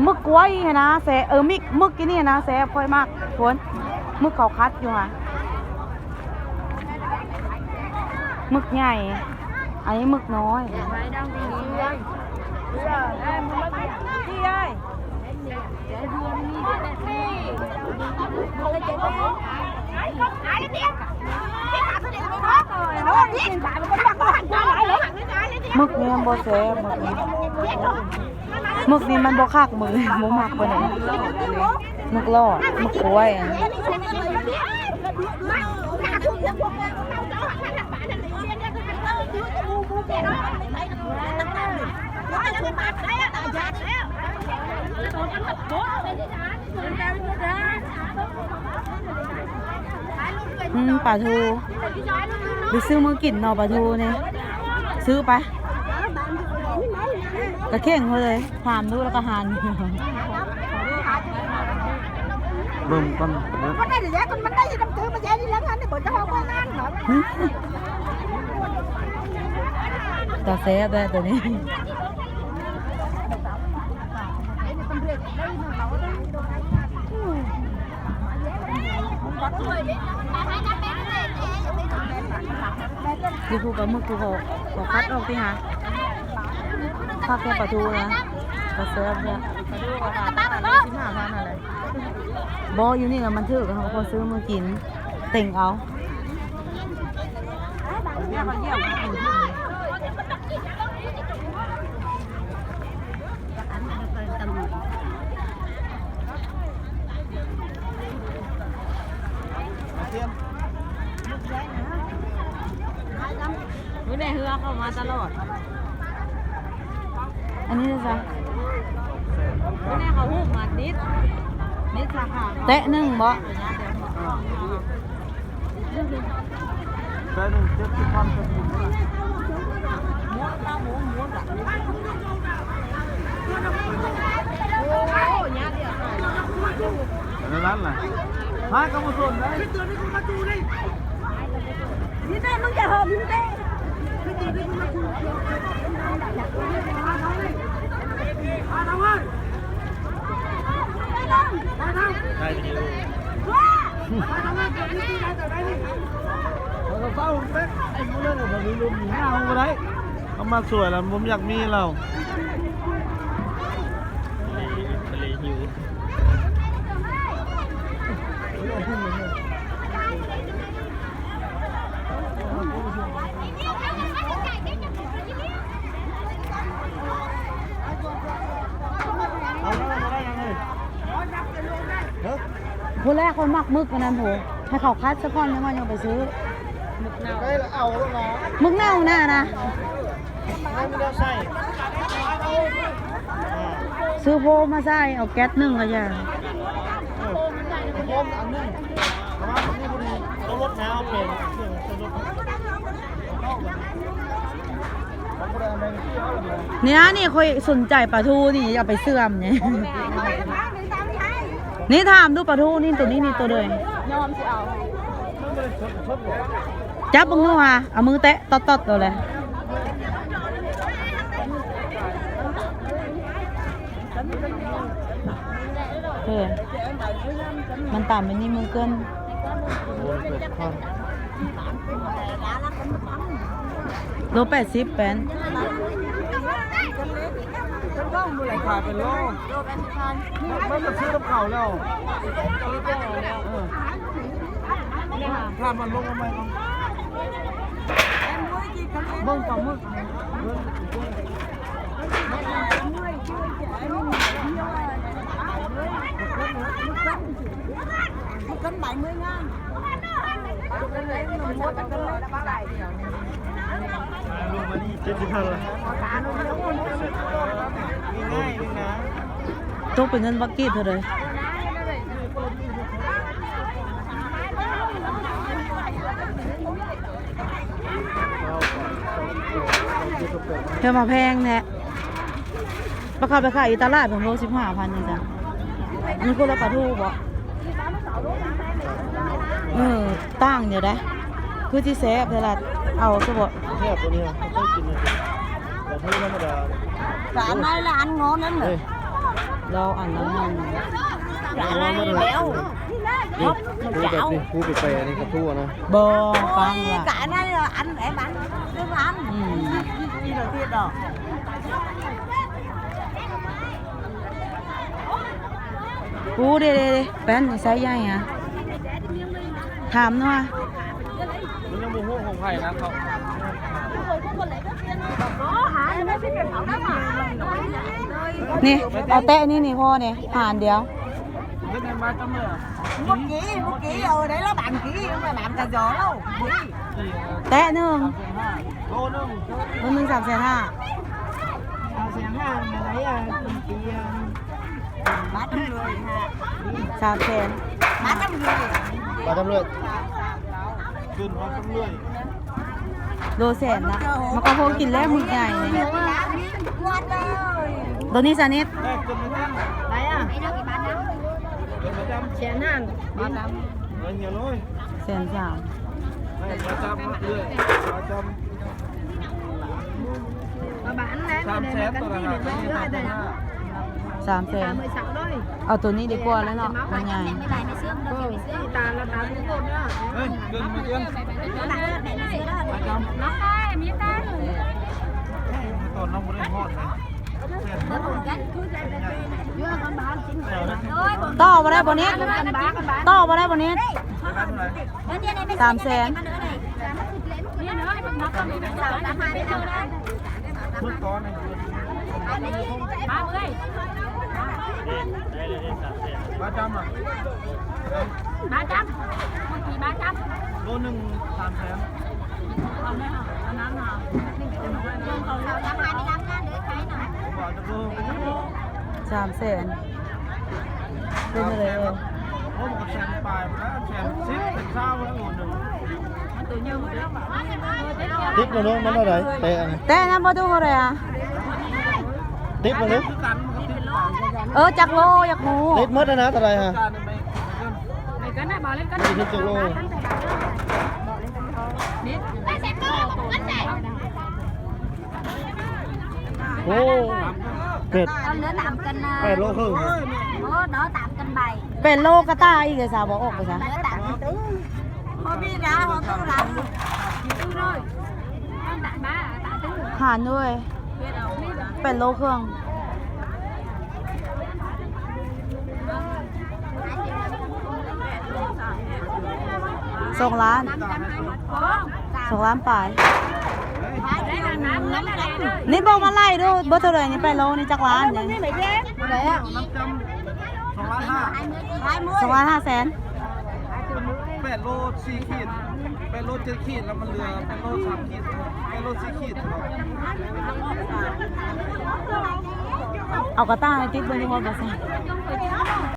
ໝຶກກ້ວຍຫັ້ນນະແຊບ ເອີ ໝຶກ ໝຶກອັນນີ້ນະແຊບ ຂ້ອຍມັກ ທຸກຄົນ ໝຶກເຂົາຄັດຢູ່ຫະ ໝຶກໃຫຍ່ ອັນນີ້ໝຶກນ້ອຍ. ໝຶກນີ້ມັນບໍ່ແຊບ ໝຶກນີ້ ໝຶກນີ້ມັນບໍ່ຄັກ ໝຶກນີ້ບໍ່ມັກປານໃດ ໝຶກຫຼອດ ໝຶກກ້ວຍ. ອືມ ປາທູ ໄປຊື້ມື້ກິນເນາະ ປາທູນີ້ ຊື້ໄປ ກະເຄັ່ງເລີຍ ຖາມດູແລ້ວກະຫັນ ເບິ່ງກ່ອນເນາະ ຕາແຊບແທ້ໂຕນີ້. ຢູ່ພູປາໝຶກ ພູເຂົາ ເຂົາຄັດອອກຕິຫາ ຄັກແທ້ປາທູນະ ກະແຊບແທ້ ປາທູເຂົາຂາຍ ສິບຫ້າພັນຫັ້ນແຫຼະ ບໍ່ ຢູ່ນີ້ລະມັນຖືກ ເຮົາກະພໍຊື້ມື້ກິນ ເຕັງເອົາ. ມື້ໃນເຮືອເຂົ້າມາຕະຫຼອດ ອັນນີ້ນະ ມື້ໃນເຂົາຮູບມານິດ ນິດສາຂາ ແຕະໜຶ່ງບໍ? ແຕ່ໜຶ່ງເຈັດສິບພັນ ເຈັດສິບພັນ ໝົດລະ ໝົດ ໝົດລະ ໂອ້ຍ ຍາດດຽວ ອັນນັ້ນລະ ຫາກະບໍ່ສົນໄດ໋ ນີ້ແມ່ ມຶງຢ່າເຮີ້ມເດ້ ຖ່າຍວິດີໂອ ເຮົາກະເຝົ້າເປັນ ໄອ້ໝູ່ນັ້ນນະ ມັນມີລົມຢູ່ໜ້າເຮົາບໍ່ໄດ້ ເຮົາມາສວຍລະບໍ່ຢາກມີລາວ ທະເລຫິວ. ຜູ້ແລກຂ້ອຍມັກໝຶກອັນນັ້ນພຸ້ນ ໃຫ້ເຂົາຄັດສາກ່ອນ ຈັ່ງວ່າຍັງໄປຊື້ ໝຶກເນົ່າ ໄດ້ລະເອົາໂລດນະ ໝຶກເນົ່ານະ ນະ ຍັງບໍ່ໄດ້ໃສ່ ຊື້ໂຟມມາໃສ່ ເອົາແກັດໜຶ່ງກະຢ່າ ເອີ ໂຟມອັນໜຶ່ງ ເອົາມານີ້ພໍດີ ເອົາລົດນາວເປັນ ເຄື່ອງໃສ່ລົດ ນີ້ນະ ນີ້ຂ້ອຍສົນໃຈປາທູນີ້ ເອົາໄປເຊື່ອມນີ້ ນີ້ຖາມດູປາທູນີ້ ໂຕນີ້ນີ້ໂຕເດີ ຍອມຊິເອົາ ຈັບເບິ່ງດູຫາ ເອົາມືແຕະຕອດໆໂຕແລະ ເອີ ມັນຕາມໄປນີ້ມືເກີນ ໂລແປດສິບແປນ ຂາຍເປັນໂລ ມັນກະຊື້ກັບເຂົາແລ້ວ ເອີ ຖາມມັນລົງມາໃໝ່ກ່ອນ ເບິ່ງປາໝຶກ ເຈັດສິບພັນລະ ງ່າຍໆ ຕົກເປັນເງິນບາດກີບເທົ່າໃດ? ຊາວ ເພິ່ນວ່າແພງແທ້. ປາຄາໄປຂາຍຢູ່ຕະຫຼາດເພິ່ນໂລສິບຫ້າພັນຈັ່ງຊັ້ນ. ອັນນີ້ຄືລາຄາຖືກບໍ່? ເອີ ຕ່າງຢູ່ເດ້. ຄືຊິແຊບແທ້ລະ. ເອົາຊະເບາະ ແຊບໂຕນີ້ນະ ເຄີຍກິນຢູ່ ແຕ່ຖືກທຳມະດາ. ກະອັນນັ້ນລະ ອັນງໍນັ້ນແຫຼະ. ເອີ ລາວອັນນັ້ນ ກະອັນນັ້ນແລ້ວ. ນີ້ ຜູ້ແບບນີ້ ຜູ້ໄປແປອັນນີ້ກະທົ່ວນະ. ບໍ່ ຟັງລະ ກະອັນນັ້ນລະ ອັນ ອັນ ອັນ ອືມ ໂອ້ ເດ ເດ ເດ ແປ້ນນີ້ໄຊໃຫຍ່ຫະ. ຖາມໜ່ອຍ ມັນຍັງບໍ່ຮູ້ຂອງໃຜນະເຂົາ. ນີ້ ເອົາແຕະນີ້ ນີ້ພໍນີ້ ຫານດຽວ. ເມື່ອກີ້ ເມື່ອກີ້ ເອົາໄດ້ລະບາດກີ້ ບາດກະຢໍລະ. ແຕະໜຶ່ງ ໂລໜຶ່ງ ໂລໜຶ່ງສາມແສນຫ້າ. ສາມແສນຫ້າ ມັນໄດ້ ອ່າ ມັນເປັນປີ ອ່າ ມານຳເລີຍ ມານຳເລີຍ ມານຳເລີຍ ຂຶ້ນມານຳເລີຍ. ໂລແສນນະ ມັນກະພໍກິນແລ້ວ ໝຶກໃຫຍ່ນີ້. ໂຕນີ້ຊະນິດ ແສນຫ້າ ແສນສາມ. ສາມແສນ ເອົາໂຕນີ້ດີກວ່າແລ້ວເນາະ ມັນໃຫຍ່. ຕໍ່ບໍ່ໄດ້ບໍ່ນີ້ ຕໍ່ບໍ່ໄດ້ບໍ່ນີ້. ສາມແສນ ບາດຳ ບາດຳ ໂລໜຶ່ງສາມແສນ. ສາມແສນ ເປັນຈັ່ງໃດເອີຍ? ໂອ້ ມັນກະແສນປາຍພຸ້ນແຫຼະ ແສນສິບ ແສນຊາວແລ້ວໂລໜຶ່ງ. ຕິດແລ້ວເນາະ ມັນເທົ່າໃດ? ແຕະນະ ແຕະນະ ບໍ່ຖືກເທົ່າໃດອະ? ຕິດແລ້ວເນາະ ເອີ ຈັກໂລ ຢາກຮູ້. ຕິດໝົດແລ້ວນະ ເທົ່າໃດຫະ? ຕິດຈັກໂລ? ໂອ້ ເປັດ ເຫຼືອຕາມກັນນະ ແປດໂລເຄິ່ງ. ໂອ້ ເນາະ ຕາມກັນໄປ ແປດໂລກະຕ່າອີກເລີຍຊະ ບໍ່ອອກໄປຊະ. ບໍ່ມີນະ ເຮົາຕ້ອງລັງ ຫານເວີຍ ແປດໂລເຄິ່ງ. ສອງລ້ານ ສອງລ້ານປາຍ. ນີ້ບອກມາໄລ່ດູ ເບິດເທົ່າໃດນີ້ ແປດໂລນີ້ຈັກລ້ານນີ້? ສອງລ້ານຫ້າ ສອງລ້ານຫ້າແສນ. ແປດໂລສີ່ຂີດ ແປດໂລເຈັດຂີດ ແລ້ວມັນເຫຼືອແປດໂລສາມຂີດ ແປດໂລສີ່ຂີດ. ເອົາກະຕ່າໃຫ້ຕິດເບິ່ງດູວ່າບໍ່ໃສ່.